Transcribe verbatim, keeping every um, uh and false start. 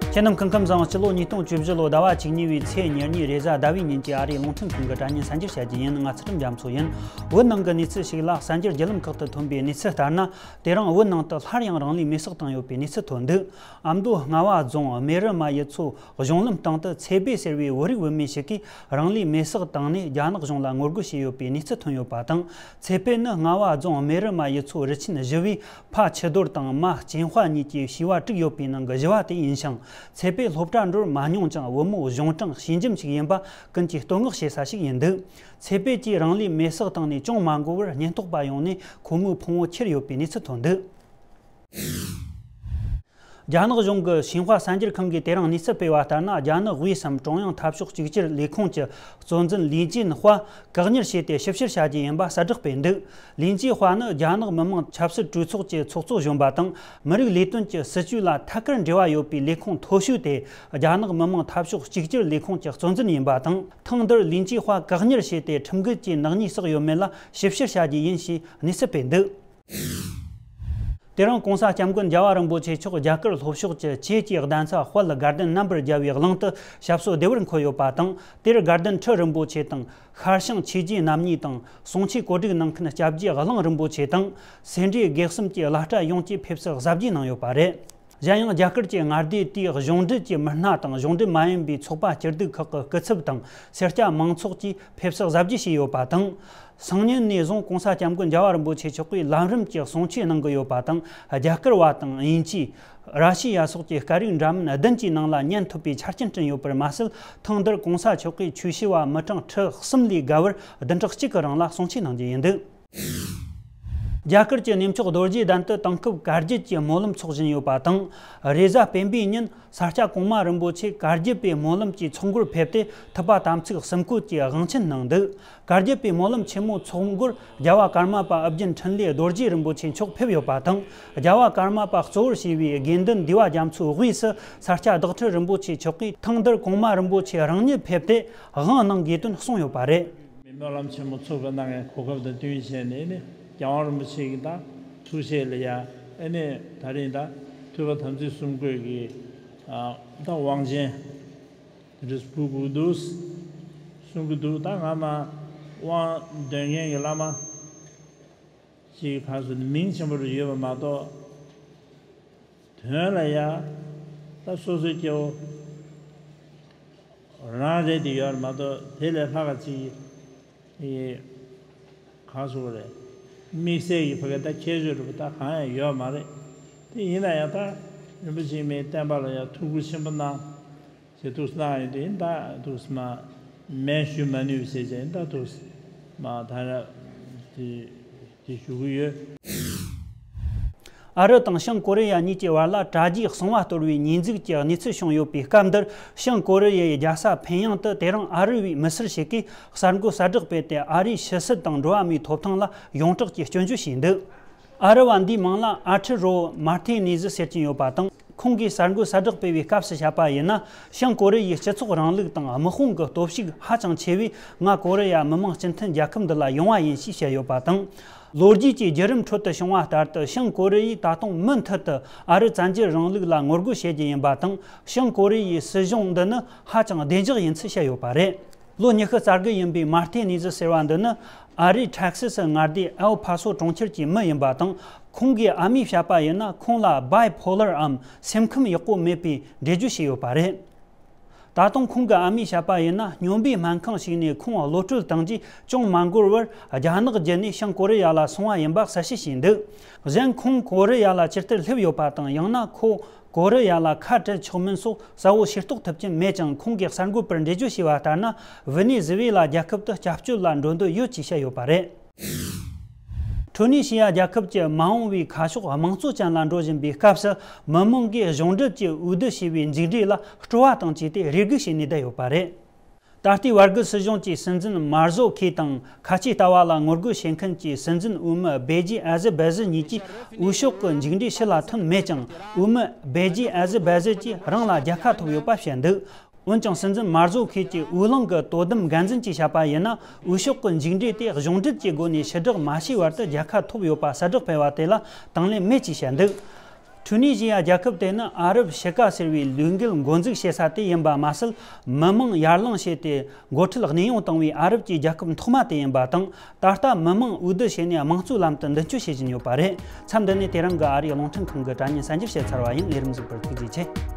ཁྱེད་རྣམས་སྐུ་ཁམས་བཟང་། སྤྱི་ལོ་ཉིས་སྟོང་བཅུ་བཞི་ལོ་ཟླ་བ་བཅུ་གཉིས་པའི་ཚེས་ཉེར་གཉིས་རེས་གཟའ་ཟླ་བའི་ཉིན་གྱི་ཨ་རིའི་རླུང་འཕྲིན་ཁང་གི་དྲ་བརྙན་གསར་འགྱུར་བྱ་རྒྱུ་ཡིན། ང་ཚུལ་ཁྲིམས་རྒྱ་མཚོ་ཡིན། བོད་ནང་གི་གནས་ཚུལ་ཞིག་ལ་གསར་འགྱུར་བརྒྱུད་ལམ་ཁག་ཏུ་ཐོན་པའི་གནས་ཚུལ་ལྟར་ན། དེ་རིང་བོད་ནང་དུ་སླར་ཡང་རང་ལུས་མེར་སྲེག་བཏང་ཡོད་པའི་གནས་ཚུལ་ཐོན་འདུག་ཨ་མདོ་རྔ་བ་རྫོང་སྨེ་རུ་མ་ཡུལ་ཚོ་གཞུང་ལམ་སྟེང་དུ་ཚེ་པེ་ཟེར་བའི་བོད་རིགས་བུད་མེད་ཞིག་གིས་རང་ལུས་མེར་སྲེག་བཏང་ནས་རྒྱ་ནག་གཞུང་ལ་ངོ་རྒོལ་བྱས་ཡོད་པའི་གནས་ཚུལ་ཐོན་ཡོད་པ་དང་། ཚེ་པེ་ནི་རྔ་བ་རྫོང་སྨེ་རུ་མ་ཡུལ་ཚོ་རུ་ཆེན་བཞི་བའི་ཕ་ཆུ་རྡོར་དང་མ་སྐྱེན་དཔའ་གཉིས་ཀྱི་བྱིས་པ་དྲུག་ཡོད་པའི་ནང་གི་བཞི་བ་དེ་ཡིན་ཞིང་། ཚེ་པེ་སློབ་གྲྭ་འགྲོར་མ་མྱོང་ཀྱང་བུ་མོ་གཞུང་དྲང་ཞི་འཇམ་ཞིག་ཡིན་པ་ཀུན་གྱིས་བསྟོད་བསྔགས་བྱེད་ས་ཞིག་ཡིན་འདུག་ཚེ་པེ་གྱིས་རང་ལུས་མེར་སྲེག་བཏང་ནས་ཅུང་མ་འགོར་བར་ཉེན་རྟོག་པ་ཡོང་ནས་ཁོ་མོའི་ཕུང་བོ་ཁྱེར་ཡོད་པའི་གནས་ཚུལ་ཐོན་འདུག་རྒྱ་ནག་གཞུང་གི་ཤིན་ཧྭ་གསར་འགྱུར་ཁང་གིས་དེ་རིང་གནས་ཚུལ་སྤེལ་བ་ལྟར་ན། རྒྱ་ནག་དབུས་སམ་ཀྲུང་དབྱང་འཐབ་ཕྱོགས་གཅིག་གྱུར་ལས་ཁུངས་ཀྱི་གཙོ་འཛིན་ལི་ཅིན་ཧྭ་བཀག་ཉར་བྱས་ཏེ་ཞིབ་བཤེར་བྱ་རྒྱུ་ཡིན་པ་གསལ་བསྒྲགས་སྤེལ་འདུག་ལི་ཅིན་ཧྭ་ནི་རྒྱ་ནག་མི་དམངས་ཆབ་སྲིད་གྲོས་ཚོགས་ཀྱི་ཚོགས་གཙོ་གཞོན་པ་དང་། མི་རིགས་ལས་དོན་གྱི་སྲིད་བྱུས་ལ་ཐད་ཀར་འབྲེལ་བ་ཡོད་པའི་ལས་ཁུངས་མཐོ་ཤོས་ཏེ། རྒྱ་ནག་མི་དམངས་འཐབ་ཕྱོགས་གཅིག་གྱུར་ལས་ཁུངས་ཀྱི་གཙོ་འཛིན་ཡིན་པ་དང་། ཐེངས་འདིར་ལི་ཅིན་ཧྭ་བཀག་ཉར་བྱས་ཏེ། ཁྲིམས་འགལ་གྱི་ནག་ཉེས་བསགས་ཡོད་མེད་ལ་ཞིབ་བཤེར་བྱ་རྒྱུ་ཡིན་ཞེས་གནས་ཚུལ་སྤེལ་འདུག་དེ་རིང་༸གོང་ས་༸སྐྱབས་མགོན་རྒྱལ་བ་རིན་པོ་ཆེ་མཆོག་རྒྱ་གར་ལྷོ་ཕྱོགས་ཀྱི་བྱེས་ཀྱི་གདན་ས་དཔལ་དགའ་ལྡན་རྣམ་པར་རྒྱལ་བའི་གླིང་དུ་ཞབས་སོར་བདེ་བར་འཁོད་ཡོད་པ་དང་། དེར་དགའ་ལྡན་ཁྲི་རིན་པོ་ཆེ་དང་། ཤར་བྱང་ཆོས་རྗེ་རྣམ་གཉིས་དང་། གསུང་ཆོས་གོ་སྒྲིག་གནང་མཁན་སྐྱབས་རྗེ་གླིང་རིན་པོ་ཆེ་དང་། སེ་འབྲས་དགེ་གསུམ་གྱི་བླ་གྲྭ་ཡོངས་ཀྱིས་ཕེབས་བསུ་གཟབ་རྒྱས་གནང་ཡོད་པ་རེད། གཞན་ཡང་རྒྱ་གར་གྱི་མངའ་སྡེ་དེའི་གཞུང་འབྲེལ་གྱི་མི་སྣ་དང་། གཞུང་འབྲེལ་མ་ཡིན་པའི་ཚོགས་པ་སྐྱིད་སྡུག་ཁག་གི་སྐུ་ཚབ་དང་། སེར་སྐྱ་མང་ཚོགས་ཀྱིས་ཕེབས་བསུ་གཟབ་རྒྱས་བྱས་ཡོད་པ་དང་། སང་ཉིན་ནས་བཟུང་༸གོང་ས་༸སྐྱབས་མགོན་རྒྱལ་བ་རིན་པོ་ཆེ་མཆོག་གིས་ལམ་རིམ་གྱི་གསུང་ཆོས་གནང་གི་ཡོད་པ་དང་། རྒྱ་གར་བ་དང་། དབྱིན་ཇི། ར་ཤི་ཡ་སོགས་ཀྱི་སྐད་རིགས་འདྲ་མིན་བདུན་གྱི་ནང་ལ་ཉན་ཐུབ་པའི་ཆ་རྐྱེན་བསྐྲུན་ཡོད་པར་མ་ཟད། ཐེངས་འདིར་༸གོང་ས་མཆོག་གིས་ཆོས་ཞུ་བ་མི་གྲངས་ཁྲི་གསུམ་ལས་བརྒལ་བར་བདུན་ཕྲག་གཅིག་གི་རིང་ལ་གསུང་ཆོས་གནང་རྒྱུ་ཡིན་འདུག་རྒྱ་གར་གྱི་གནས་མཆོག་རྡོ་རྗེ་གདན་དུ་དེང་སྐབས་གར་བརྒྱུད་ཀྱི་སྨོན་ལམ་འཚོགས་བཞིན་ཡོད་པ་དང་། རེས་གཟའ་སྤེན་པའི་ཉིན་ས་སྐྱ་གོང་མ་རིན་པོ་ཆེ་གར་བརྒྱུད་པའི་སྨོན་ལམ་གྱི་ཚོགས་འཁོར་ཕེབས་ཏེ། ཐུབ་པ་དམ་ཚིག་གསུམ་བཀོད་ཀྱི་དབང་ཆེན་གནང་འདུག་གར་བརྒྱུད་པའི་སྨོན་ལམ་ཆེན་མོའི་ཚོགས་འཁོར་རྒྱལ་བ་ཀརྨ་པ་ཨོ་རྒྱན་འཕྲིན་ལས་རྡོ་རྗེ་རིན་པོ་ཆེ་མཆོག་ཕེབས་ཡོད་པ་དང་། རྒྱལ་བ་ཀརྨ་པ་གཙོ་བོར་བྱས་པའི་དགེ་འདུན་འདུས་པ་རྒྱ་མཚོའི་དབུས་སུ་ས་སྐྱ་བདག་ཁྲི་རིན་པོ་ཆེ་མཆོག་གིས་ཐེངས་འདིར་གོང་མ་རིན་པོ་ཆེ་རང་ཉིད་ཕེབས་ཏེ་དབང་གནང་དགོས་དོན་གསུངས་ཡོད་པ་རེད། སྨོན་ལམ་ཆེན་མོ་ཚོགས་པའི་གནང་བའི་གོ་སྐབས་དང་བསྟུན་བྱས་ནས་ནི་རྒྱལ་དབང་རིན་པོ་ཆེ་གི་ད་ཐུགས་བཞེད་ལ་ཡ་ཨ་ནི་ད་རིང་ད་ཐུབ་པ་དམ་ཚིག་གསུམ་བཀོད་ཀྱི་ཨ་ད་དབང་ཆེན་དེ་འདྲ་ཕུལ་དགོས་འདུག་གསུང་གི་འདུག་ད་ང་མ་དབང་འདོན་མཁན་གྱི་བླ་མ་ཅིག་ག་ཟེར་ནས་མིང་ཆེན་པོ་རེ་ཡོད་པ་མ་གཏོགས། དོན་ལ་ཡ་ད་སོ་སོའི་སྐྱེ་བོ་རང་རེད་དེ་ཡོད་མ་གཏོགས་དེ་ལས་ལྷག་ག་ཅིག་ཨེ་གང་ཟེར་དགོས་རེད། དམིགས་བསལ་གྱི་ཕ་གི་ད་ཁྱད་ཆོས་རེད་པ་ད་གང་ཡང་ཡོད་མ་རེད། དེ་ཡིན་ན་ཡང་ད་རིན་པོ་ཆེ་མའི་བསྟན་པ་ལ་ཡང་ཐུགས་ཁུར་ཆེན་པོ་གནང་། ཞེས་ཐུགས་གནང་ཡོད་དེ་ཡིན་ད་ཐུགས་མ་མེད་ཞུ་མ་ནུས་ཞེས་བྱས་ཡིན་ད་ཐུགས་མ་ད་ར་དེ་དེ་ཞུ་གི་ཡོད། ཨ་རི་དང་བྱང་ཀོ་རི་ཡ་གཉིས་ཀྱི་བར་ལ་དྲ་རྒྱའི་གསང་བ་གཏོར་བའི་ཉེས་འཛུགས་ཀྱི་གནས་ཚུལ་བྱུང་ཡོད་པའི་སྐབས་འདིར། བྱང་ཀོ་རི་ཡའི་རྒྱལ་ས་ཕིན་ཡང་དུ་དེ་རིང་ཨ་རི་བའི་མི་སེར་ཞིག་གིས་གསར་འགོད་གསལ་བསྒྲགས་སྤེལ་ཏེ། ཨ་རིའི་ཕྱི་སྲིད་དང་འགྲོ་བ་མིའི་ཐོབ་ཐང་ལ་ཡོངས་གྲགས་ཀྱིས་སྐྱོན་བརྗོད་བྱས་འདུག་ཨ་རི་བ་འདིའི་མིང་ལ་ཨ་ཁྲི་རོ་མར་ཐེ་ནེ་ཟི་ཟེར་གྱིན་ཡོད་པ་དང་། ཁོང་གིས་གསར་འགོད་གསལ་བསྒྲགས་སྤེལ་བའི་སྐབས་སུ་བཤད་པ་ཡིན་ན། བྱང་ཀོ་རི་ཡའི་སྤྱི་ཚོགས་རིང་ལུགས་དང་དམག་དཔུང་གི་སྟོབས་ཤུགས་ཧ་ཅང་ཆེ་བས། ང་ཀོ་རི་ཡ་མི་དམངས་སྤྱི་མཐུན་རྒྱལ་ཁབ་འདི་ལ་ཡོང་བ་ཡིན་ཞེས་བཤད་ཡོད་པ་དང་། ལོ་རྒྱུས་ཀྱི་བརྒྱུད་རིམ་ཁྲོད་དུ་བྱུང་བ་ལྟར་དུ། བྱང་ཀོ་རི་ཡས་ད་དུང་མུ་མཐུད་དུ་ཨ་རི་བཙན་རྒྱལ་རིང་ལུགས་ལ་ངོ་རྒོལ་བྱེད་རྒྱུ་ཡིན་པ་དང་། བྱང་ཀོ་རི་ཡའི་སྲིད་གཞུང་འདི་ནི་ཧ་ཅང་བདེ་འཇགས་ཡིན་ཚུལ་བཤད་ཡོད་པ་རེད། ལོ་ཉི་ཤུ་རྩ་དགུ་ཡིན་པའི་མར་ཐེ་ནེ་ཟི་ཟེར་བ་འདི་ནི་ཨ་རིའི་ཊེག་སི་སི་མངའ་སྡེ་ཨེལ་ཕ་སོ་གྲོང་ཁྱེར་གྱི་མི་ཡིན་པ་དང་། ཁོང་གི་ཨ་མས་བཤད་པ་ཡིན་ན། ཁོང་ལ་བའི་ཕོ་ལར་འམ་སེམས་ཁམས་ཡག་པོ་མེད་པའི་འགྲེལ་བརྗོད་བྱས་ཡོད་པ་རེད། ད་དུང་ཁོང་གི་ཨ་མས་བཤད་པ་ཡིན་ན། སྨྱོན་པའི་སྨན་ཁང་ཞིག་ནས་ཁོང་གློད་བཀྲོལ་བཏང་རྗེས་ཅུང་མ་འགོར་བར་རྒྱ་ནག་བརྒྱུད་ནས་བྱང་ཀོ་རི་ཡ་ལ་སོང་བ་ཡིན་པ་གསལ་བཤད་བྱས་འདུག་གཞན་ཁོང་ཀོ་རི་ཡ་ལ་ཇི་ལྟར་སླེབས་ཡོད་པ་དང་། ཡང་ན་ཁོ་ཀོ་རི་ཡ་ལ་ཁ་བྲལ་ཆོག་མིན་སོགས་གསལ་བོ་ཤེས་རྟོགས་ཐུབ་ཀྱིན་མེད་ཀྱང་། ཁོང་གིས་གསར་འགོད་པར་འགྲེལ་བརྗོད་བྱས་པ་ལྟར་ན། ཝེ་ནེ་ཛི་ཝེ་ལ་རྒྱལ་ཁབ་ཏུ་སྐྱབས་བཅོལ་ལ་འགྲོ་འདོད་ཡོད་ཅེས་བཤད་ཡོད་པ་རེད། ཁྲོ་ནི་ཤི་ཡ་རྒྱལ་ཁབ་ཀྱི་མ་འོངས་པའི་ཁ་ཕྱོགས་དམངས་གཙོ་ཅན་ལ་འགྲོ་བཞིན་པའི་སྐབས་སུ། མི་མང་གིས་གཞུང་འབྲེལ་གྱི་འོས་བསྡུ་ཞེས་པའི་མཇུག་འབྲས་ལ་སྤྲོ་བ་དང་བཅས་ཏེ་རེ་སྒུག་བྱས་ནས་བསྡད་ཡོད་པ་རེད། ད་ལྟའི་བར་གི་སྲིད་གཞུང་གི་སྲིད་འཛིན་མར་ཟོ་ཁེ་དང་། ཁ་ཆེའི་ལྟ་བ་ལ་ངོ་རྒོལ་བྱེད་མཁན་གྱི་སྲིད་འཛིན་འོས་མི་བེ་ཇི་ཨ་ཟི་བེ་ཟི་གཉིས་ཀྱིས་འོས་ཤོག་གི་མཇུག་འབྲས་ཕྱི་ལ་ཐོན་མེད་ཀྱང་། འོས་མི་བེ་ཇི་ཨ་ཟི་བེ་ཟི་གྱིས་རང་ལ་རྒྱལ་ཁ་ཐོབ་ཡོད་པ་བཤད་འདུག་འོན་ཀྱང་། སྲིད་འཛིན་མར་ཟོ་ཁེ་གྱི་འོས་ལངས་ཀྱི་དོ་དམ་འགན་འཛིན་གྱིས་བཤད་པ་ཡིན་ན། འོས་ཤོག་གི་མཇུག་འབྲས་དེ་གཞུང་འབྲེལ་གྱི་སྒོ་ནས་ཕྱིར་བསྒྲགས་མ་བྱས་བར་དུ་རྒྱལ་ཁ་ཐོབ་ཡོད་པ་གསལ་བསྒྲགས་སྤེལ་བ་དེ་ལ་དང་ལེན་མེད་ཅེས་བཤད་འདུག་ཐུ་ནི་ཞི་ཡ་རྒྱལ་ཁབ་དེ་ནི་ཨ་རབ་ཕྱེད་ཀ་ཟེར་བའི་ལུས་འགལ་འགོ་འཛུགས་བྱེད་ས་དེ་ཡིན་པ་མ་ཟད། མི་མང་ཡར་ལངས་བྱས་ཏེ་འགོ་ཁྲིད་གནས་དབྱུང་བཏང་བའི་ཨ་རབ་ཀྱི་རྒྱལ་ཁབ་ཐོག་མ་དེ་ཡིན་པ་དང་། ད་ལྟ་མི་མང་འོས་བསྡུ་བྱས་ནས་དམངས་གཙོའི་ལམ་དུ་མདུན་སྐྱོད་བྱེད་བཞིན་ཡོད་པ་རེད། མཚམས་འདི་ནས་དེ་རིང་གི་ཨ་རིའི་རླུང་འཕྲིན་ཁང་གི་དྲ་བརྙན་གསར་འགྱུར་བཤད་ཚར་བ་ཡིན། ལས་རིམ་གཟིགས་པར་ཐུགས་རྗེ་ཆེ།